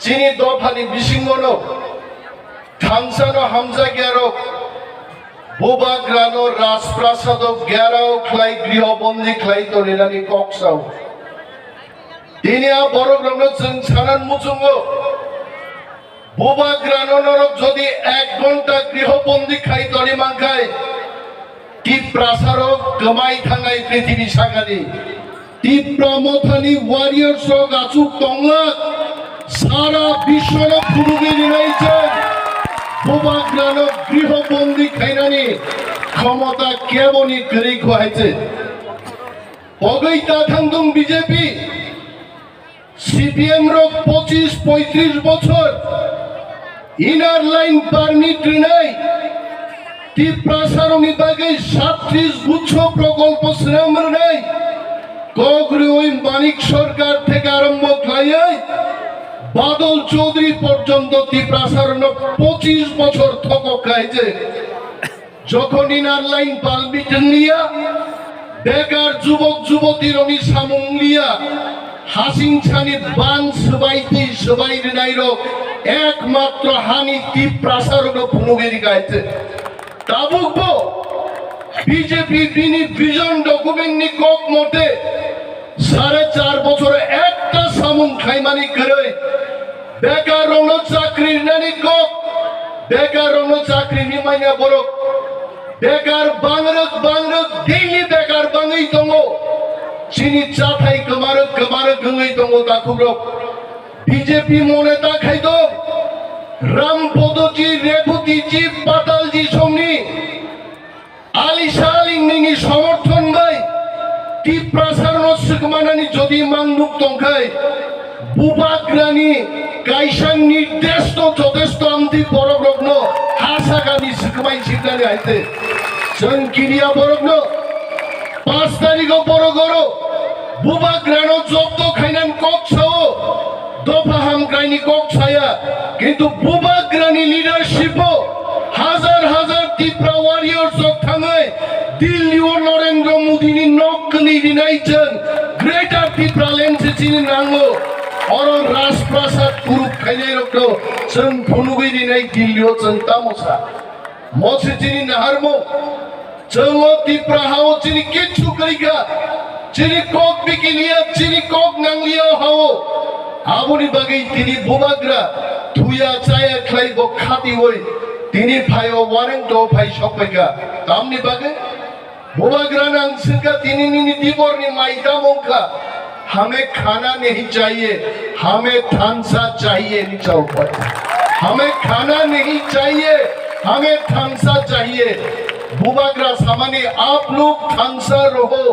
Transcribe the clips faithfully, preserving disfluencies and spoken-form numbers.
Chini dophani bisingono thansano hamjakyarok Bubagrano Rajprasado gherao khlai grihobondi khlai toninani kok sao. Tini a borokrokno chwng sanan muchungo, Bubagrano norok jodi ek ghonta grihobondi khai toni mankhai, Tiprasarok kwmai thangnai prithibi sakani. Tipra mothani warriors rok achuk tonglak, sara biswano phunugwi rinai chwng Bubagrano grihobondi khainani khomota keboni kwrwi kho hai se. Pogwi ta thangdung B J P. C P M rok pochis poitris bochor inner line permit rwnai, Tiprasarokni bagwi satris guchho prokolpo swnam rwnai, kok rwui Manik Sarkar theke arombo khlaiwi Badal Chaudhary porjonto Tiprasarokno pochis bochor thokok khai je. Jokhon inner line permit wngliya, bekar jubok jubotirokni samung wngliya, hasing sani ban swbai twi swbai rwnairok ekmatro hani Tiprasarokno phunugwi rikha hai se. Tabukbo B J P bini vision document ni kok mote sare char bochoro ekta samung khlaimani kwrwi, bekarrokno chakri rinani kok, bekarrokno chakri rimanya borok, bekar bangrwk bangrwk daily bekar bangwi tongo, chini chathai kwmarwk kwmarwk wngwi tongo takhukrok. B J P mone ta khai tong, Ram Podoji, Rebhuti ji, Patal ji songni Alisa Aling nini somorthon bai Tiprasarno swkmanani jodi mang nuk tongkhai, Bubagrani kaisa nirdesh no jotesto amtwi borokrokno ha sakani swkmai siknani hai se. Chwng kiriya borokno pas tarikh o borok oro Bubagrano jobdo khainan kok sao. Dopha hamkraini kok saya, kintu Bubagrani leadership o hajar hajar Tipra warriors rok thangwi Delhi o Narendra Modi ni nok kwlwi rinai chwng Greater Tipraland se chini nango. Oro Rajprasad kurup khainai rokno chwng phunugwi rinai Delhi o chwng tamo sa. Mo se chini naharmung. Chwng o Tipra ha o chini kichu kwrwi kha. Chini kok bikiliya, chini kok nangliya o ha o. Aboni bagwi tini Bubagra thuya chaya khlai bo khatiwi tini phai o wareng to phai sok pai kha. Tamni bagwi Bubagra nang swngkha tini nini diborni mai tamo wngkha. हमें खाना नहीं चाहिए, हमें थानसा चाहिए ni chao pai. हमें खाना नहीं चाहिए, हमें थानसा चाहिए. Bubagra samani आप लोग थानसा रहो.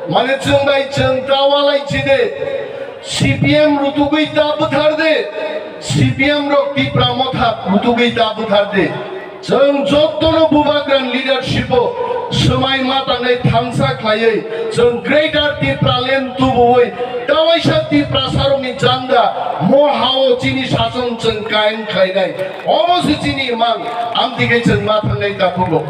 Mane chwng bai chwng ta walai chide. C P M rutugwi ta bwthar de. C P M rok Tipra Motha rutugwi ta bwthar de. Chwng jottono Bubagrani leadership o swmai ma tangnai thansa khlaiwi chwng Greater Tipraland tubuwi tawaisa Tiprasarokni janda mo ha o chini sason chwng kaiyam khlainai. Omo se chini imang, amtwi khe chwng ma thangnai takhugo.